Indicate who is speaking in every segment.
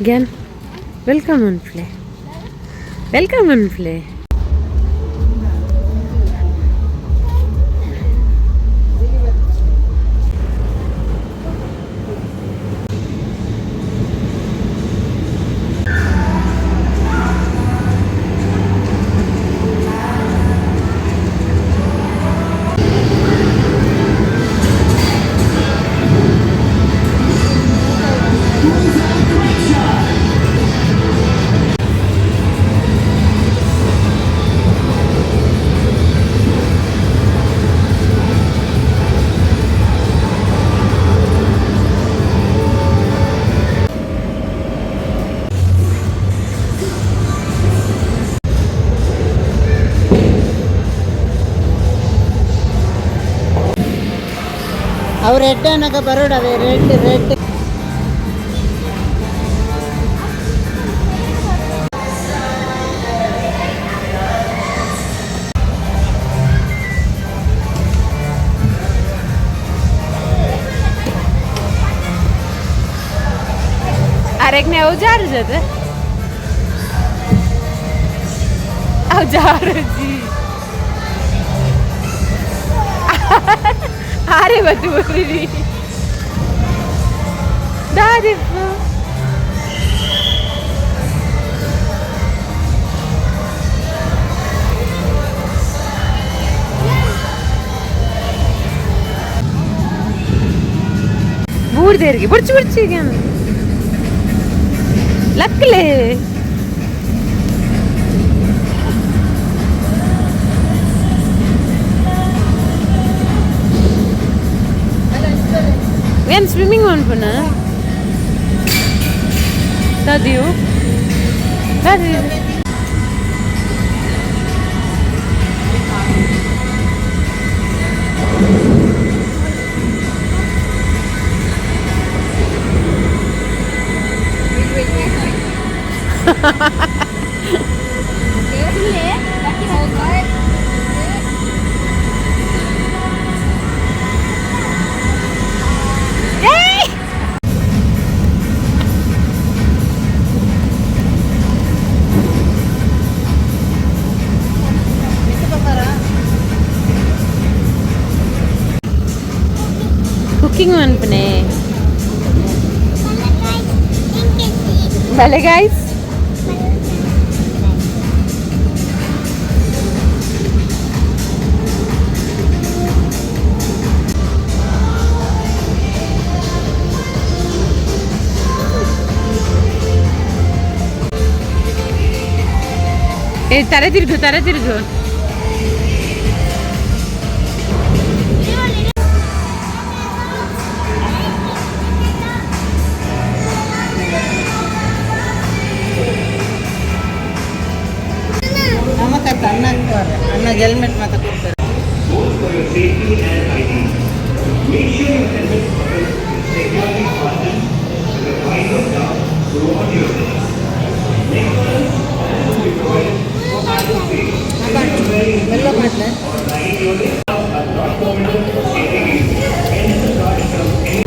Speaker 1: Gyan welcome ಅನ್ಪ್ಲೆ, welcome ಅನ್ಪ್ಲೆ.
Speaker 2: ಅವು red ಅನ್ನಕ ಬರೋಡವೆ, red red.
Speaker 1: ಅರೆಗ್ನೆ ಅವು ಜಾರು ಜದ ಅವು ಜಾರುಜಿ ಆರೆ ಬತ್ತು ಬರೀ ದಾದಿಪ್ಪು. ಬೂರ್ದೇರಿಗೆ ಬುಡ್ಚಿ ಬುಡ್ಚಿ ಲಕ್ಲೆ. ಏನು ಸ್ವಿಮ್ಮಿಂಗ್ ಮನ್ಪುನ ತದಿಯು ತದಿ. ಕುಕ್ಕಿಂಗ್ ಮನ್ಪುನೆ ಬಲೆ ಗಾಯ್ಸ್. ಏ ತಲೆ ತಿರುಗು, ತಲೆ ತಿರುಗು.
Speaker 2: ನಮಕತ್ತ ಅಣ್ಣ ಹಾಕ್ತಾರೆ, ಅಣ್ಣ ಹೆಲ್ಮೆಟ್ ಮಾತ್ರ ಕೊಡ್ತಾರೆ.
Speaker 3: For your safety and hygiene. Make sure your helmet buckle is securely fastened with a visor down throughout your day. Neck guards also be provided for added safety.
Speaker 2: ಮೆಲ್ಲ ಮಾಡ್ಲೆ.
Speaker 3: Or lying your legs are not permitted for safety reasons. Enter the cart from any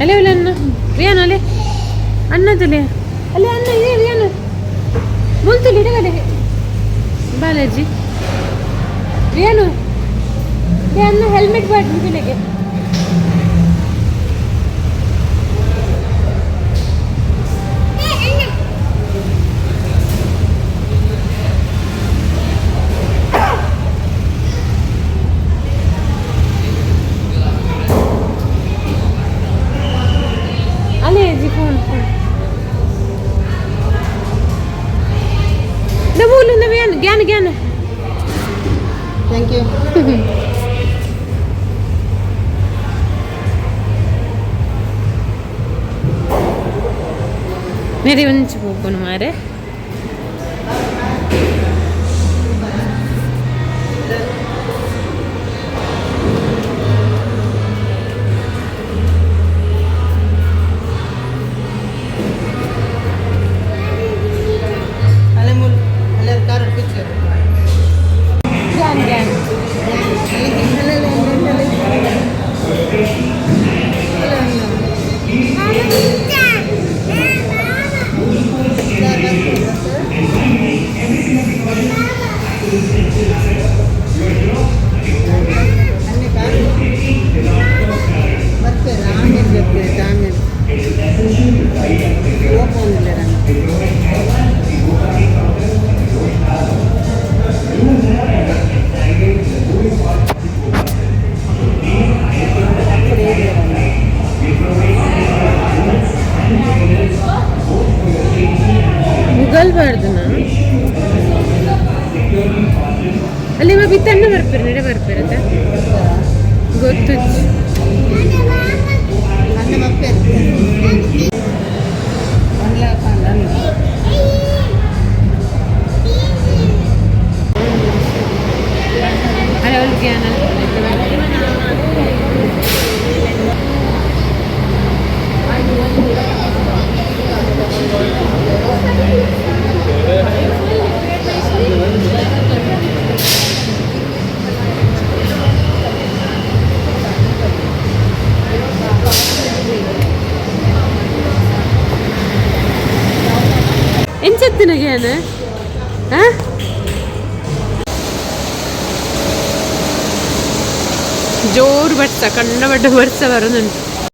Speaker 1: ಅಲ್ಲೇ ಇಲ್ಲ ಅಣ್ಣ, ರಿಯಾನ ಅಲ್ಲೇ ಅಣ್ಣದಲ್ಲೇ ಅಲ್ಲೇ ಅಣ್ಣ ಇದೆ. ರಿಯಾನ ಮುಲ್ತುಲಿ ಇಡಗಲೆ Balaji. Rayon ಏ ಅಣ್ಣ, ಹೆಲ್ಮೆಟ್ ಬಾಟ್ ಮುಗಿಲೆಗೆ. ಅಲ್ಲೇ ಅಜ್ಜಿ, ಫೋನ್ ಫೋನ್ ನಮೂಲು ನವ್ಯಾನ್ ಗ್ಯಾನ್ ಗ್ಯಾನ್.
Speaker 2: Thank you.
Speaker 1: ಮೇರೆ ಒಂಚು ಪೋಪುನು ಮಾರೆ. ಜ್ಞಾನ. ಎಂಚತ್ತಿನ ಜ್ಞಾನ? ಆ ಜೋರು ಬರ್ಸ, ಕಣ್ಣ ಬಡ್ಡ ಬರ್ಸ ಬರೋದುಂಟು.